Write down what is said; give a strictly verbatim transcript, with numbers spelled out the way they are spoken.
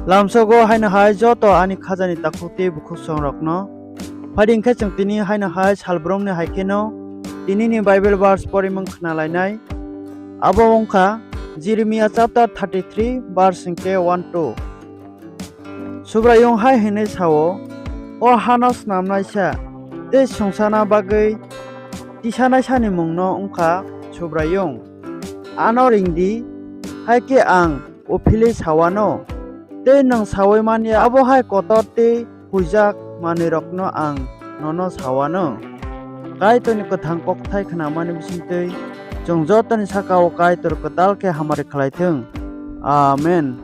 Lamsogo haino hai joto ani khajani takhuk tei bukhuk songrokno. Phai di hwnkhe chwng tini haino hai salbrongni hai kheno tinini Bible verse porimung khnalainai. Abo wngkha Jeremiah chapter thirty-three verse hwnkhe one two. Subraiyung hai hwnwi sao, "O hano snamnaisa tei sungsana bagwi tisanaisani mungno wngkha Subraiyung. Ano ring di, hai khe ang uphilwi sawano, tei nwng saui man ya abo hai kotor tei huijak manwirokno ang nono sawano." Kaitorni kwthang kokthai khnamani bisingtwi chwng jotoni saka-o Kaitor kwtal khe hamari khlai thung. Amen.